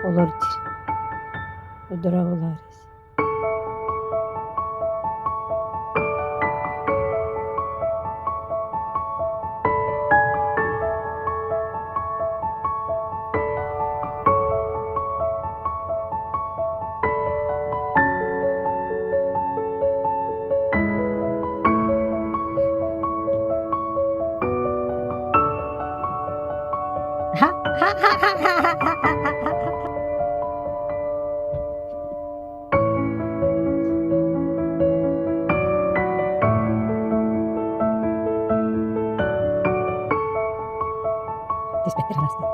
Олор диир. Дорооболоор. Түспэттэр ханаста.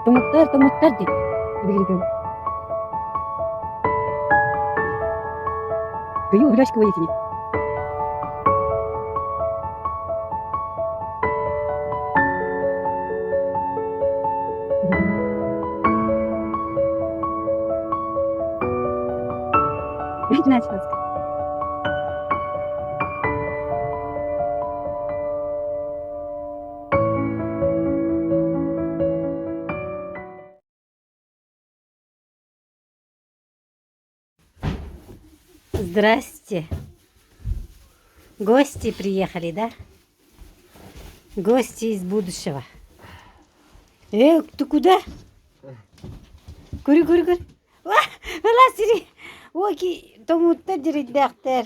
Тоҥуттар, тоҥуттар диэн билигин Кыйы уһуляшка кини. Здрасте. Гости приехали, да? Гости из будущего. Э, ты куда? Көрү, көрү, көрү. Ыла сири. Ой, тоҥуттар дьириндээхтэр.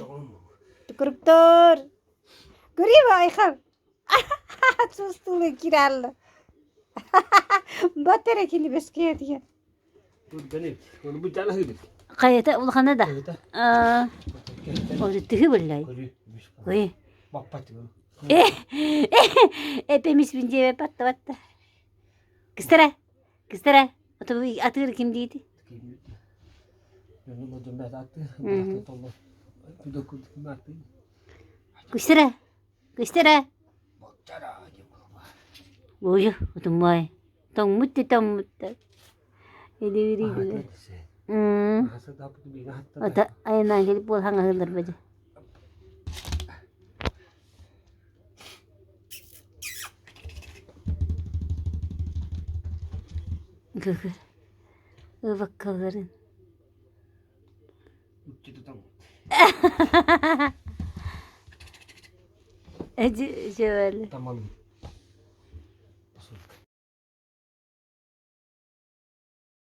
Тукуруктор. Көрү айхал. Чувствую киралла. Батара кини бэскиэтигэ. Хайата улахана да. Ол тыһы буллай. Ой. Э, эпемис бин диэбэ патта батта. Кыстара. Кыстара, атыыр ким диити? Кыстара, кыстара. Ой, утумай. Тоҥмут да тоҥмуттар. Илиирийдилэр. Ата айанаан келип буол хаҥаһыылар бадьа. Гыгы ыбаккаларын. Эдьи жевели.